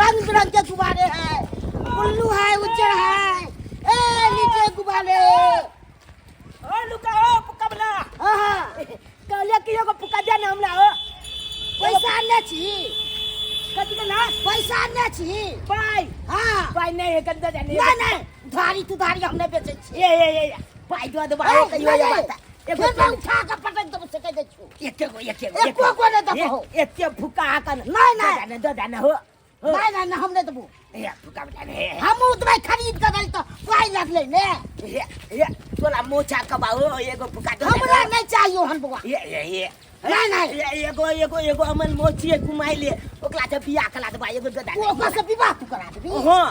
रंग बिरंग के गुब्बारे है, ब्लू है, उज्जर है। ए लीजिए गुब्बारे। ओ लुका ओ फुक्का वाला। हाँ हाँ। कहलिए कि एगो फुक्का दे ना हमरा ओ। पैसा ने छी? कथी के ना? पैसा ने छी? पाई। हाँ। पाई नहीं है गंदा जाने। नहीं नहीं, उधारी तुधारी हम नहीं बेचै छी। ए ए ए पाई दो देबा ए, कहियो नहीं, ये नहीं। बात। एगो फिर मैं उठा के पटक देबो से कह दै छियौ। एके गो एके गो एको गो नहि देबहो। एते फुक्का आकन। नहीं, नहीं। दो दाना हो। नहीं नहीं नहीं, हम नहीं देबो। ए फुक्का बता ने। हम उतबे खरीद के देल तो पाई लगलै ने। ए ए तोला मोचा कबाओ एगो फुक्का दो। हमरा नहीं चाहिए हन बौआ। ए ए ए नहीं नहीं। ए एगो एगो एगो अमन मोची घुमाई ले ओकरा से बियाह करा देबा एगो दो तू दाना। ओकरा से विवाह तू करा देबी? हां।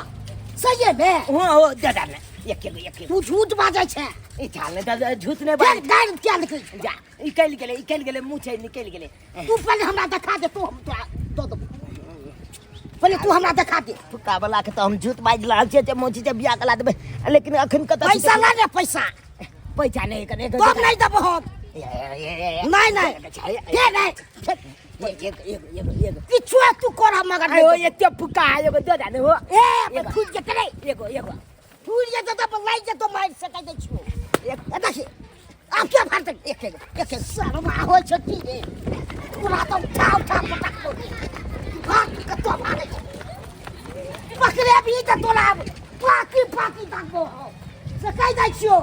सही में? हां हो दो दाना एके गो एके। तू झूठ बाजै छै। ई चाल ने त झूठ ने फिर बाज। गारि किया निकलै छै? जा निकल गेलै निकल गेलै मुँह छै निकल गेलै। तू पहले हमरा देखा दे, तू हम तोरा दऽ देबो। पहले तू हमरा देखा दे। फुक्का वाला के तऽ हम झूठ बाजि रहल छियै जे मोची से बियाह करा देबै, लेकिन अखन कतऽ से पैसा ला ने पैसा। पैसा नहि कने तब नहीं देबो हम। नहीं नहीं। के नहीं? किछु तू कर मगर आयो एते फुक्का एगो दे दे हो। ए फूट जेतै रे। एगो एगो फूट जेतै तऽ लागि जेतौ मारि सकै दै छियौ। एक देखी आब के फाड़तै? एक एगो एक एगो सरवा होइ छै की रे? तोरा तऽ उठा उठा पटक दो। भाग कतौ भागै छै? पकड़े भी तऽ तोरा पाकी पाकी दागबो हम से कहि दै छियौ।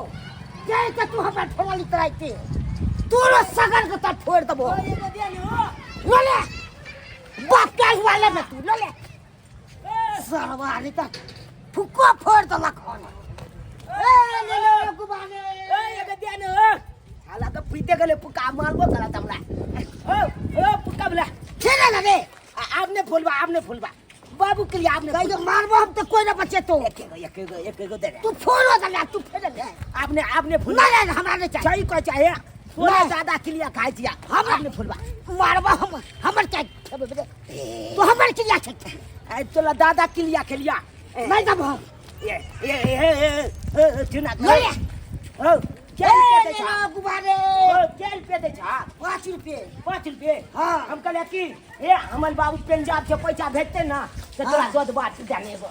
जाय तऽ तू हमरा ठोरली तराइते तोरो सगर के तऽ ठोरि देबो। लऽ ले बाप के हुआ ले ने तू लऽ ले सरवा रे तऽ फुक्को फोड़ि देलक हन। ए ले ले गुबाने। ए एगो दे ने हो। साला तऽ पीते गेलै फुक्का मारबो करत हमरा। ओ ओ फुक्का वाला खेले ने रे। आब ने फुलबा आब ने फुलबा बाबू के लिए आब ने कहियो मारबो हम तऽ कोई न बचेतो। एक एगो एक एगो एक एगो दे दे। तू फोड़ो दे तू फेर दे। आब ने आब ने फुलबा। नहीं नहीं हमरा नहीं चाहिए। सही कह चाहिए। थोड़ा नहीं। ज्यादा क्लियर खाइ छियै। हमरा आब ने फुलबा। मारबो हम हमर चाहे खेबै बे। तू हमर क्लियर छै। ए तोला दादा क्लियर खेलिया। नहीं देबो हम। ए ए ए ए ए चुना ले ले। ओ क्या रुपया दे छा? गुब्बारे। ओ क्या रुपया दे छा? 5 रुपये। 5 रुपये? हाँ। हम कहले कि ए हमर बाबू पंजाब से पैसा भेजते ना तो तोरा हाँ। दो बात जाने एगो।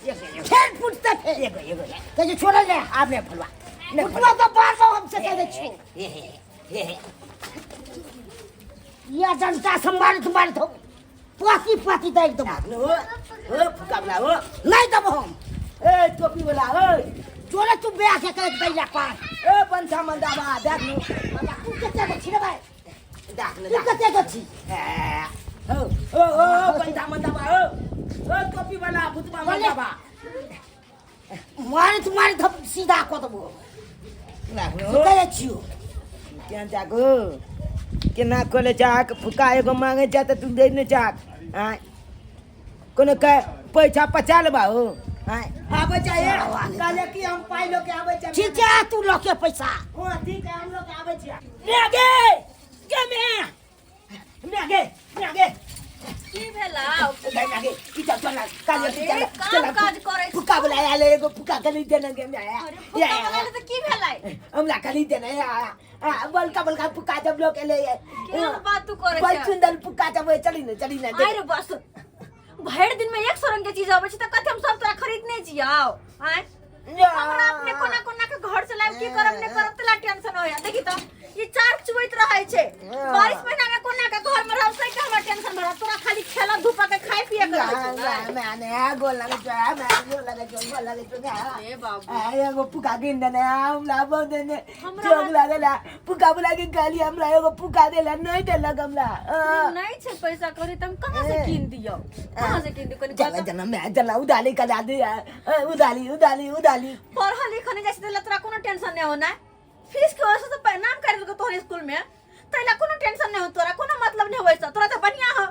एगो एगो। फेर फुटते फेर। एगो एगो। कहियो छोड़ल ले। आब ने फुलवा। ने फुटवा तो बार बार हमसे कह दे छियो। या जनता संभाल तुम्हारे तो पाती पाती दे दो। ओ ओ फुका वाला ओ। नहीं देबो हम। ए टोपी वाला ओ। जोरे तू ब्याह के कह दैया पार। ए पंछा मंदाबा देख नु। तू कते को छी रे भाई? देख ने। तू कते को छी? ओ ओ ओ पंछा मंदाबा ओ। ओ टोपी वाला भूतबा मंदाबा। मारे तुम्हारे धप सीधा को देबो। नु। कहे छियो। केना जागो? केना खोले चाक फुका एगो मांगे जा तऽ तू दे ने चाक। आय कोनो के पैसा पचा लेबा हो। आय आबै चाहिए कहले कि हम पाइ लऽ के आबै छियै। ठीक है तू लऽ के पैसा। हां ठीक है हम लऽ के आबै छियै। रे गे गे मे रे गे रे गे की भेला? गे गे ई चल चल कहले कि चल काम काज करै छी। फुका वाला आयल एगो फुका कनी देने गे मे। अरे फुका वाला तऽ की भेलै? हमरा कनी देने आ बलका बलका फुका जब लोग एले। केहन बात तू करै बड़ छै? सुंदर फुका जब चली ने चली ने। आइ रे बस भरि दिन में 100 रंग के चीज अबै छै तऽ कथी हम सब तोरा खरीदने छियौ? आँय हमरा अपने कोना कोना के घर चलायब की करब ने करब तला टेंशन होया। देखी तऽ ई चार चुबैत रहै छै। बारिश महीना में कोना के घर में रहब से के हमरा टेंशन भरल। तोरा खाली खेला धूपा के खाय पिए के रहै छौ। मैं गोल लगे छौ मैं गोल लगे छौ गोल लगे छौ। ए बाबू एगो फुका गिन देने हमरा बहुत देने हमरा चोक लागल फुका बुला के गाली हमरा एगो फुका देला नहीं देलक हमरा। नहीं छै पैसा कौड़ी त हम कहाँ से कीन दियौ? कहाँ से कीन दियौ कनी? जला जला मैं जला उदाली करा दे उदाली उदाली उदाली। पढ़ल लिखल नहीं जाइ छै तोरा कोनो टेंशन नहीं होना। फीस के वजह से तो नाम कर देलको तोहर स्कूल में तैला कोनो टेंशन नहीं हो तोरा कोनो मतलब नहीं होय छै। तोरा त बढ़िया हो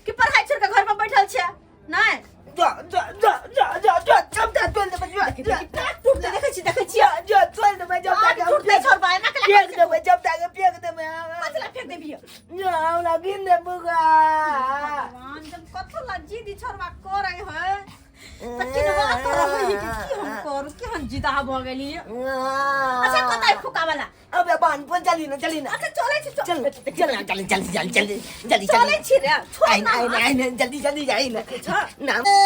कि पढ़ाई छोड़ के घर पर बैठल छै नहीं। जा जा जा जा जा जा जब तक चल दे जा जा टूटते देखै छी देखै छी जा जा चल दे जब आग तक टूटते छोड़ बा एना केला फेंक देबै जब तक फेंक देबै। कथी ला फेंक देबियो? जा हमरा गिन दे बुगा। भगवान जब कथो ला जिद छोड़बा करै है। तऽ किनबा तऽ रहै कि की हम करू केहन जिदा भऽ गेली अच्छा कतऽ फुका वाला अबे बान पर चली ना चली ना अच्छा चलै छी चल चल ना चल जल्दी जल्दी जल्दी जल्दी चलै छी रे छोड़ आई ना आई आई ना जल्दी जल्दी जाई ना ना ए,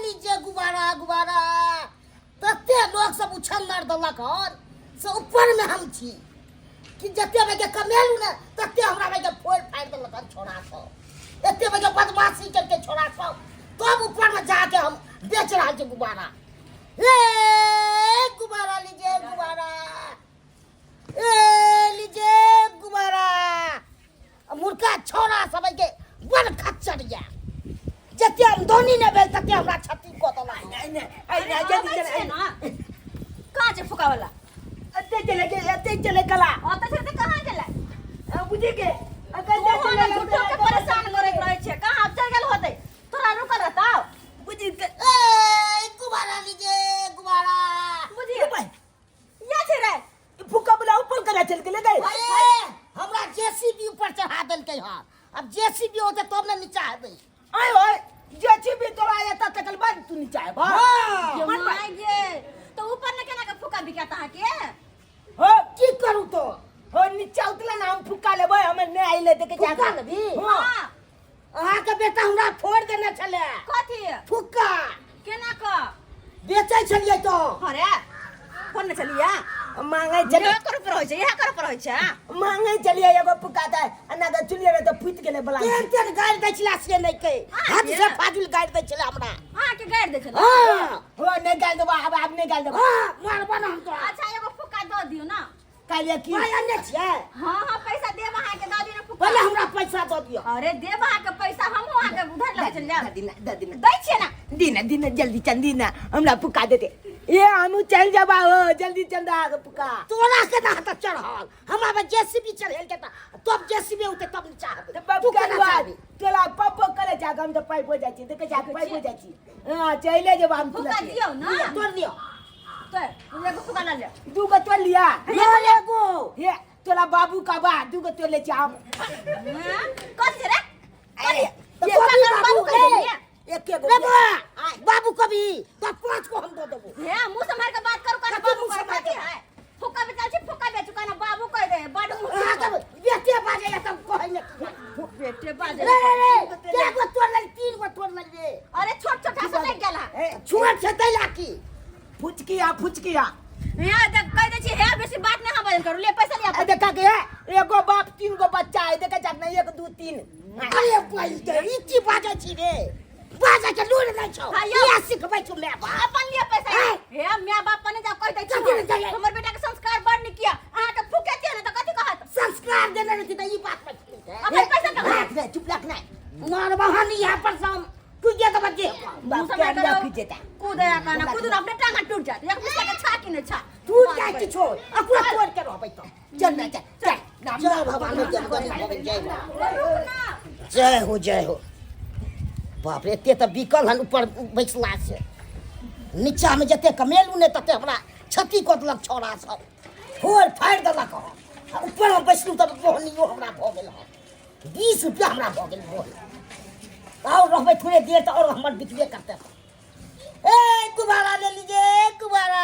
लीजिए गुब्बारा गुब्बारा तते लोग सब उछन्नर देलक हन से ऊपर में हम छी कि जते बजे कमेलू ने तते हमरा बजे फोड़ फाड़ि देलक हन छोड़ा सब एते बजे बदमाशी करके छोड़ा सब तब ऊपर में जाके हम बेच रहल छी गुब्बारा ए गुब्बारा लीजिए गुब्बारा ए लीजिए गुब्बारा आ मुर्खा छोड़ा सब के बड़ खच्चर या जते आमदनी नहि भेल तते हमरा क्षति कऽ देलक आई ना आई ना जल्दी अबै चल छियै ना कहाँ छै फुका वाला एते चले के एते चले कला ओतऽ छै तऽ कहाँ गेलै बुझे के तू हमरा झूठो के परेशान करैत रहै छै कहाँ आब चलि गेल होतै तोरा रुकल रहतौ बुझी के ए गुब्बारा लीजिए गुब्बारा बुझी या छै रे फुका वाला ऊपर करा चल गेले गए ए, हमरा जेसीबी ऊपर चढ़ा देलकै हन अब जेसीबी होतै तब ने नीचा हेबै आय ओए जेसीबी तोरा एता तकल बाद तू नीचा आबा हाँ। मन माय गे तो ऊपर ने केना के फुका बिकाता अहाँ के हो की करू तो हो नीचा उतला ना हम फुका लेबै हमर नै आइले देखे जा फुक्का लेबही? हां हाँ अहाँके बेटा हमरा फोड़ देने छलै कथी फुक्का केना क बेचै छलियै तो अरे फोन ने चलिया मांगे चले इएह करे पर होइ छै इएह करे पर होइ छै मांगे चलिए एगो फुका दे अन्ना के चुलिए रे तो फूट गेले बला तेल तेल गाड़ि दै छलै से नहि के हाँ, हद से ये। फाजुल गाड़ि दै छलै हमरा अहाँ के गाड़ि दै छलै हाँ हो नै गाल देबा आब आब नै गाल देबा हाँ मारबा ना हम तोरा अच्छा एगो फुक्का दऽ दियौ ना काल्हि की पाइ अनने छियै हाँ हाँ पैसा देब अहाँ के दऽ दियौ ना फुक्का पहिले हमरा पैसा दऽ दिअ अरे देब अहाँ के पैसा हमहूँ अहाँ के उधार लऽ चलि जायब दीना दे दीना दै छियै ना दीना दीना जल्दी चल दीना हमरा फुका दे दे ये हमू चल जबा हो जल्दी चल दा आगे फुका तोरा के ना हाथ चढ़ल हमरा पर जेसीबी चढ़ेल के तब जेसीबी उठे तब नीचा हेबै तब तू केना करवा चढ़बी तोरा पप्पो करे जा हम तो पाइप हो जाइ छी देखे जा पाइप हो जाइ छी हां चले जेबा हम फुका दियौ ना तोड़ दियौ तो एगो फुका लऽ लिअ दू गो तोड़ लिया ले एगो हे तोरा बाबू का बा दू गो तोड़ ले छी हम हाँ? कथी रे अरे तो ये कभी फुका बाबू बाबू कह देलियै। एके गो रे बौआ, बाबू कभी तो पांच को हम दे देबो हे मुंह संभाल के बात करू काना कथी बाबू मुँह कह सम्हार के? कथी है फुका बेचल छी फुका बेचू काना बाबू कह दे बड मुंह अहाँ के बेटे बाजे या तब कहै ने बेटे बाजे रे रे रे के गो तोड़ लेल तीन गो तोड़ लेल रे अरे छोट छोट हाथ लागि गेल है छुअत छै तै ला की फुचकिया फुचकिया हे देख कह दे छी हे बेसी बात नहीं हम बजल करू ले पैसा लिया आ देखा के है एगो बाप तीन गो बच्चा है देखा जात ना एक दू तीन अरे बैल के ई की बाजै छी रे बाजै के लूर नै छौ हाँ, यौ। इएह सिखबै छौ my बाप अपन लिए पैसा हे। हे my बाप पने जा कह दे कथी ले छी जाइए? हमर बेटा के संस्कार बड़ नीक किया अहाँ के फूके छियै ने त कथी कहत संस्कार देने रहती तऽ ई बात पर अपन पैसा कहाँ? राख ने चुप रख ने मारबा हनी यहाँ पर से हम कुदिया तऽ बच्चे बाप के अंडा खींचेता कूदे काना कूदू ने अपने टांगा टूट जात एक मिस्ता के छा कि नहीं छा टूट जाइ किछो अकुरा तोड़ के रहबै तऽ चल ना चल चल नाम जय भगवान जय भगवान जय रुक ना जय हो जय हो बाप रे एते तऽ बिकल हन ऊपर बैसला से नीचामे जते कमेलू ने तते हमरा क्षति कऽ देलक छौड़ा सब फोड़ फाड़ि देलक हन आ ऊपरमे बैसलू तऽ बोहनियो हमरा भऽ गेल हन 20 रुपया हमरा भऽ गेल बोहनी और रहबै थोड़े देर तऽ और हमर बिकबे करतै ए गुब्बारा ले लीजिए गुब्बारा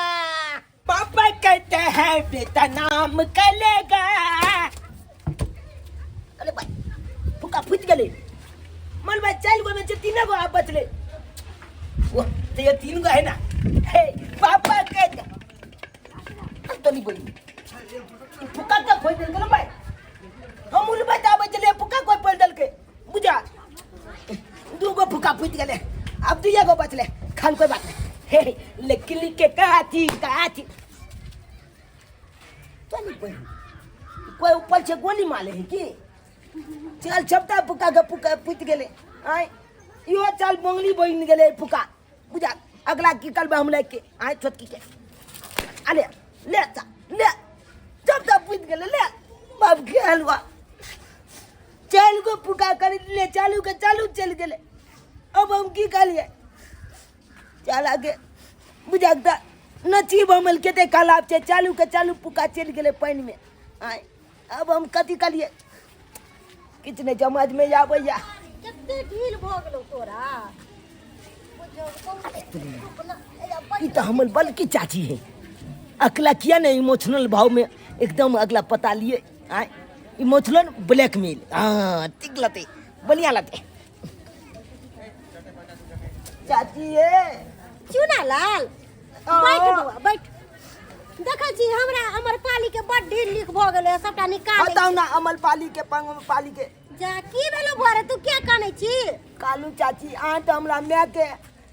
पापा कहते हैं बेटा नाम कलेगा अरे भाई फुका फूट गेलै मन भाई चारि गो में से तीन गो आब बचले वो तो ये तीन गो है ना हे पापा कहते तो नहीं बोली फुका का फोड़ देलकै ना भाई हम उल बताबै छलियै फुका कोई फोड़ देलकै बुझा दू गो फुका फूटि गेलै आब दुइए गो बचलै खान कोई बात नहीं हे लकड़ी के काथी काथी चल कोई कोई ऊपर से गोली मारे है की चल छपता फुका के फुका फूटि गेलै आय इहो चल बोंगली बनि गेलै फुका बुझा अगला की करबै हम लैके आय छोटकी के अले ले जा ले जब तक फूटि गेलै ले बाप के हलवा चालू को पुका कर ले चालू के चालू चल गेलै अब हम की कहलियै चल आगे बुझाक तऽ नसीब हमल कते खराब छै चालू के चालू पुका चलि गेलै पानिमे आय अब हम कथी कहलियै किछु नहि समाजमे आबैया कते ढील भऽ गेलौ तोरा ई तऽ हमर बल्कि चाची है। अकला किया ने इमोशनल भाव में एकदम अगला पता लिए आय इमोशनल ब्लैकमेल। हाँ ठीक लते, बढ़िया लते चाची। ये चुना लाल, बैठ बौआ बैठ। देखै छी हमरा अमर पाली के बड ढील लीक भऽ गेलै, सबटा निकाल। बताउ ना अमल पाली के पंग पाली के। जा की भेलो बौआ रे, तू किया कानै छी? कालू चाची, अहाँ तऽ हमरा माय के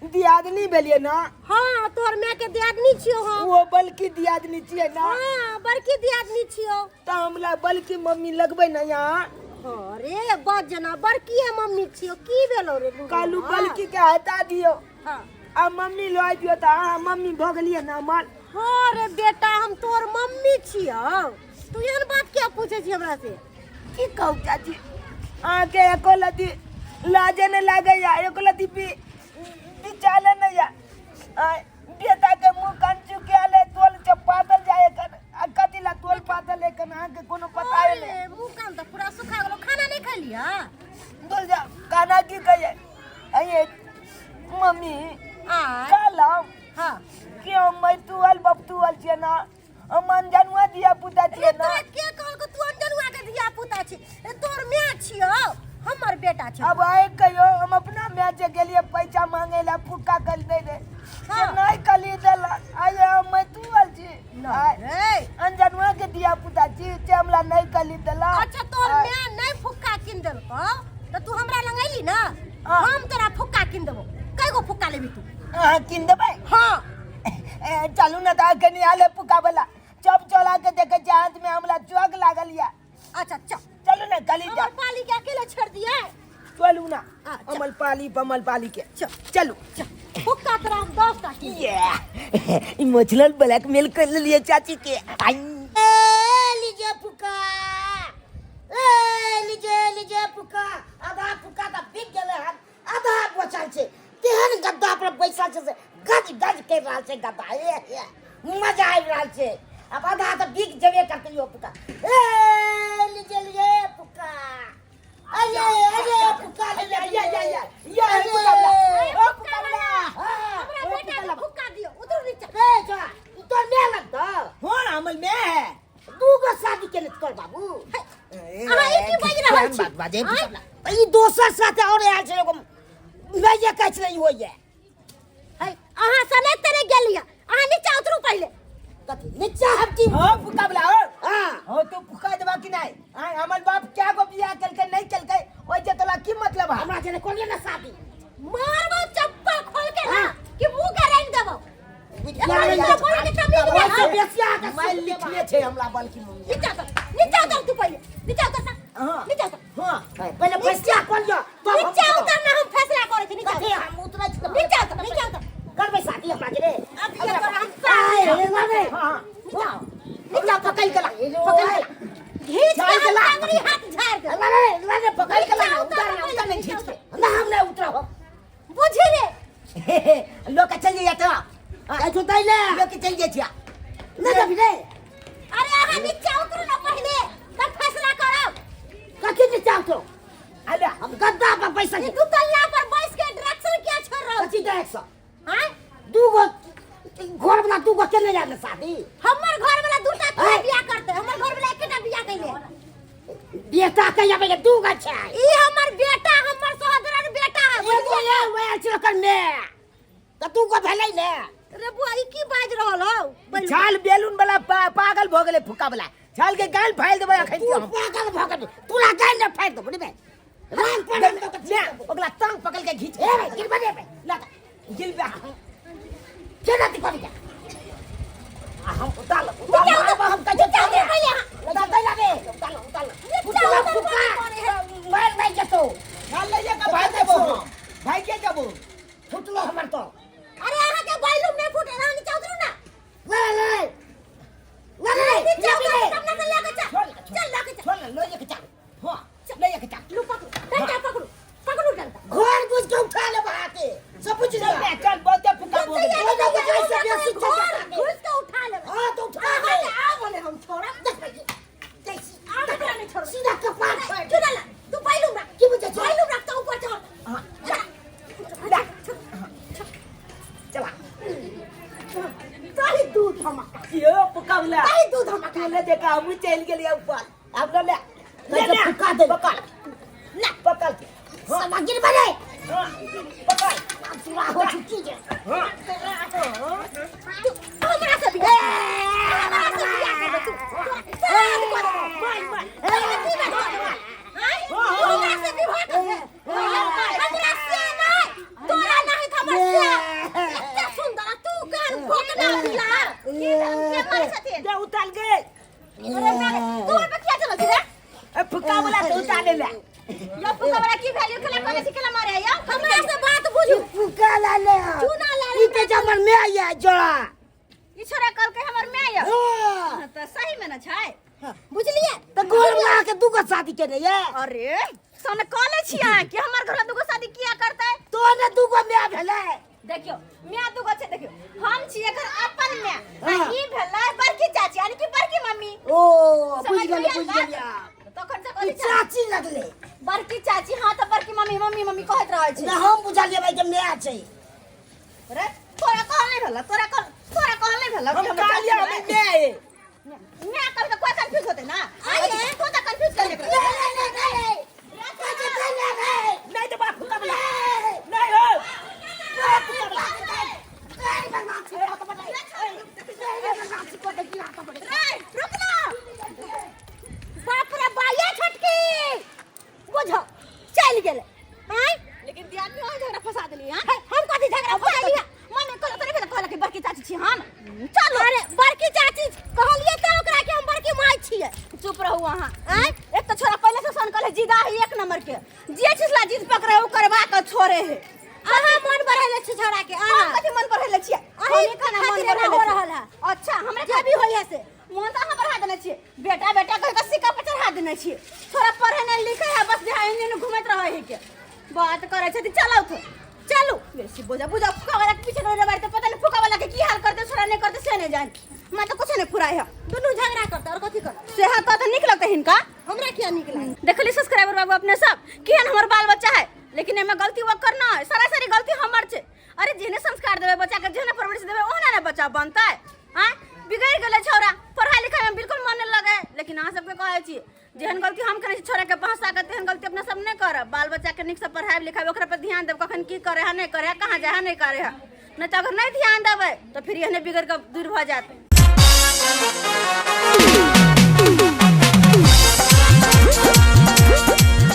दियादनी भेलियै ना। हाँ, तोहर माय के दियादनी छियो हम। वो बल्कि दियादनी छियै ना। हाँ, बड़की दियादनी छियो। तऽ हमरा बल्कि मम्मी लगबै ना यहाँ। अरे बज जना बड़की है मम्मी छियो, की भेलो रे? कालू बल्कि के हटा दियो। हाँ। आ मम्मी लऽ दियो तऽ अहाँ मम्मी भऽ गेलियै ना हमर। हाँ रे बेटा, हम तोहर मम्मी छियो, तू एहन बात किया पूछे छी हमरा से? की कहू चाची, अहाँके एको लती लाजे नहि लागैया, एको लती विचारे नहि या। बेटा के मुँह कान चुकिया ले तोल के पातल जाय एखन, आ कथी ला तोल पातल एखन अहाँके कोनो पता नहि। अरे मुँह कान तऽ पूरा सुखा गेलो, खाना नहीं खेलिया? बोल जा खाना की कहिए। अये मम्मी आ कहलहुँ हाँ कि हम मैतुअल बपतुअल छियै ना, हम अनजनुआ धिया पुता छियै ना। तोरा के कहलको तू अनजनुआ के धिया पुता छी? तोर माय छियो, हमर बेटा छियो। अब आए कहियो हम अपना माय जे गेलियै पैसा मांगे ला फुक्का कर दे रे। हाँ। नहीं कली देला, आये हम मैतुअल छी रे अनजनुआ के धिया पुता छी जे हमरा नहीं कली देला। अच्छा तोर माय नहीं फुक्का किन देलको त तू हमरा लग अइली ना, हम तोरा फुक्का किन देबो। कय गो फुक्का लेबी तू? अहाँ किन देबै? हाँ। चलू ना तऽ कनी आले फुक्का वाला चप चला के देखे छी, हाथ में हमरा चौक लागल या। अच्छा चल चलू ना कली जा। हमर पाली के अकेले छोड़ दिए? चलू ना चल। अमल पाली बमल पाली के चल। चलू। चल फुक्का तोरा हम 10 टा किन। ये इमोशनल ब्लैकमेल कर लिए चाची के। आई ए लीजिए फुक्का, ए लीजिए लीजिए फुक्का। आधा फुक्का तऽ बिक गेलै हन, आधा बचल छै। तेहन गद्दा पर बैसल छै से गज गज करि रहल छै गद्दा। ए, ए, मजा आबि रहल छै। आब आधा तऽ बिक जेबे करतै यो फुक्का। ए लीजिए लीजिए फुक्का, अरे अरे फुक्का ले या या या या या अरे, फुक्का वाला, ओ फुक्का वाला। हमरा ओ बेटा फुक्का के वाला। फुक्का दियो, उतरू नीचा। ए जा, ई तोर my लगतौ? हो ना अमल मैं है। दू गो शादी केने तोर बाबू। अहाँ ई की बाजि रहल छी? बात बाजे फुक्का वाला। ई दोसर साथे और आयल छै एगो लइए कहै छलै ई होइए। है, अहाँ सने तने गेलियै, अहाँ नीचा उतरू पहिले। कथी नीचा हम की? हो फुक्का वाला हो। हाँ। हो तू फुक्का देबा कि नहीं? हाँ, हमर बाप क्या गो बियाह केलकै नहीं केलकै ओइ जे तोरा की मतलब है? हमरा जने कोलिए ना शादी। मारबो चप्पल खोल के ना कि मुंह के रंग देबो। मैं लिखने छै हमरा बल्कि मम्मी। नीचा उतर, नीचा उतर तू पहिले, नीचा उतर ना। हाँ। नीचा उतर। हाँ। पहिले फैसला कर लियो, नीचा उतर ना, हम फैसला करै छी। नीचा उतर, हम उतरै छी। नीचा उतर, नीचा उतर। करबै शादी हमरा के रे। अब ये तोरा हम शादी। हाँ। नीचा नीचा पकड़ के ला, पकड़ के ला, घीच के हम टांगरी हाथ झाड़ दे। रे पकड़ के ला। नीचा उतर, उतर ना, उतर नहीं, खींच के। ना हम नहीं उतरब। बुझी रे। लोग चल जाइए तो। जाइ छौ तै ले। लोग चल जाइए छिया। नहीं जबी रे। अरे अहाँ नीचा उतरू ना पहिले, तब फैसला करब। कथी नीचा उतरो? अरे हम गद्दा पर बैसल ई छी। दू तल्ला पर बैस के डायरेक्शन किया छोड़ रहल कथी छी? डायरेक्शन? आँय? दू गो घर वाला दू गो केने जाने शादी? हमर घर वाला दूटा किया आँय? बियाह करतै? हमर घर वाला एकेटा बियाह कैले। बेटा के आबै के दू गो छै। ई हमर बेटा, हमर सहोदरन बेटा है। एगो ले वएह छै ओकर my, तऽ दू गो भेलै ने। रे बुआ, ई की बाजि रहल हौ? छाल बेलून वाला पागल भऽ गेलै फुक्का वाला। छाल के गाल फाड़ि देबै अखन तू हम। पागल भऽ गेली, तोरा गाल ने फाड़ि देबौ रे बे। राम पर हम तो ले, ओकरा टांग पकड़ के घीच। ए रे, गिरबे रे बे। ला, गिरबे। केना ती करी जा? आ हम उतार उतार नीचा उतर, हम कहै नीचा छी उतर पहिले अहाँ। उतार दै ला रे, उतार उतार। नीचा उतर फुक्का पहिले पड़े है। मार नहि जेतौ। छाल लइए के भागि देबौ हम। भागि के जेबौ। फुटलो हमर तो। अरे अहाँ के बैलूम नहीं फूटे, अहाँ नीचा उतरू ना। ले ले ले ले, नीचा उतर, तब ना से लके चल। चल लके चल। छोड़ ना, लइए के चल। हाँ, लइए के चल। लू पकड़ू, डंडा पकड़ू, पकड़ू डंडा। घर घुस के उठा लेब अहाँके सब बुझि चल लेब। बे, चल बहुते फुक्का भऽ गेलै। ओहि लऽ के ऐसे बेसी घर घुस के उठा लेब। हाँ तो उठा अहाँ ले। के आब ने हम छोड़ब। देख भाई, जैसी आब एकरा नहीं छोड़ब। सीधा कपार फाड़ि चुना ला, तू बैलूम राख। ले देखा हमहूँ चलि गेलियै ऊपर आब ले ले ले ले फुका दे। पकड़ ले पकड़ के साला गिर बने हाँ, पकड़ चूड़ा हो चुकी है हाँ तू हमरा से बियाह हमरा से बियाह करबे तू तोरा कर मार मार तोरा की बात करबे आय तू हमरा से विवाह करबे हमरा से नहीं तोरा नहीं त हमर से एते सुंदर आ तू कान भोकना पिला की के मारे छथिन दे उतार गए अरे मारे तू ओइ पे किया चलल छी रे ए फुका वाला के उतारे ले यो फुका वाला की वैल्यू खेला करे छी खेला मारे यो हमरा से बात बुझू फुका ला ले चूना ला ले ई ते हमर में आया जोड़ा ई छोरा कल के हमर माय यो हाँ। त सही में न छै बुझलिए त गोर माँ के दूगो शादी केने ये अरे सन कहले छी अहाँ कि हमर घर दूगो शादी किया करतै तो ने दूगो माय भेलै देखियो माय दूगो छै देखियो हम छी एकर अपन माय आ हाँ। ई भेलै बड़की चाची यानी कि बड़की मम्मी ओ बुझ समझ गेलियै गेलियै बुझ बात? गेलियै तखन से ई कहै छी चाची लगलै बड़की चाची हाँ तऽ बड़की मम्मी मम्मी मम्मी कहैत रहै छै ना हम बुझलियै भाई के माय छै रे तोरा कहल नहि भेल तोरा कहल तोरा कहल नहि भेल हम कहलियै हमे माय है माय कहल तऽ कोई कंफ्यूज होते ना आये तू तऽ कंफ्यूज कर नहीं नहीं नहीं नहीं नहीं नहीं तो बाप फुका वाला नहीं हो रे रुक ना बाप रे बाया छटकी बुझो चल गेले आय लेकिन दियादनी ओहि झगड़ा फंसा देली हां हम कथी झगड़ा फंसा लिया मम्मी कहलो तोरे कहला कहला कि बड़की चाची छी हम चलो अरे बड़की चाची कहलिए त ओकरा कि हम बड़की माय छियै चुप रहू अहाँ आय एक तो छोरा पहले से सन कहले जिदा है एक नंबर के जे छिसला जिद पकड़े उ करवा के छोड़े है अहाँ मन बढ़ेले छी छोरा के अहाँ कथी मन बढ़ेले छियै अहीं अहीं खाना मन खातिर एना बढ़ेले हो छियै। रहल है। अच्छा हमरा जे भी होइए से मन तऽ अहाँ बढ़ा देने छियै बेटा बेटा कहि कऽ सिक्का पर चढ़ा देने छियै थोड़ा पढ़े नहि लिखे है बस जहाँ एने ओने घूमैत रहै है के बात करै छथिन चलू तो चलू बेसी बोझा बुझा फुका वाला के पीछे रहै बारी तऽ पता नहि फुका वाला के की हाल करते छोड़ा नहि करते से नहि जान हमरा तऽ कुछो नहि फुराइ है दुनू झगड़ा करते और कथी करते से हाथ तऽ नीक लगतै हिनका हमरा किया नीक लागे देखली सब्सक्राइबर बाबू अपने सब केहन हमर बाल बच्चा है लेकिन एहिमे गलती वो करना है सरासरी गलती हमर छै अरे जेहने संस्कार देबै बच्चा के जेहने परवरिश देबै ओहने ने बच्चा बनतै आँय बिगड़ि गेलै छौड़ा पढ़ाइ लिखाइमे बिल्कुल मन नहि लगै लेकिन अहाँ सबके कहै छी जेहन गलती हम केने छी छोड़ा के पहुँचा के तेहन गलती अपना सब नहि करब बाल बच्चा के नीकसँ पढ़ाइ लिखाइ ओकरा पर ध्यान देब कखन की करै है नहि करै है कहाँ जाइ है नहि करै है नहि तऽ अगर नहि ध्यान देबै तऽ फिर एहने बिगड़ि कऽ दूर भऽ जायत।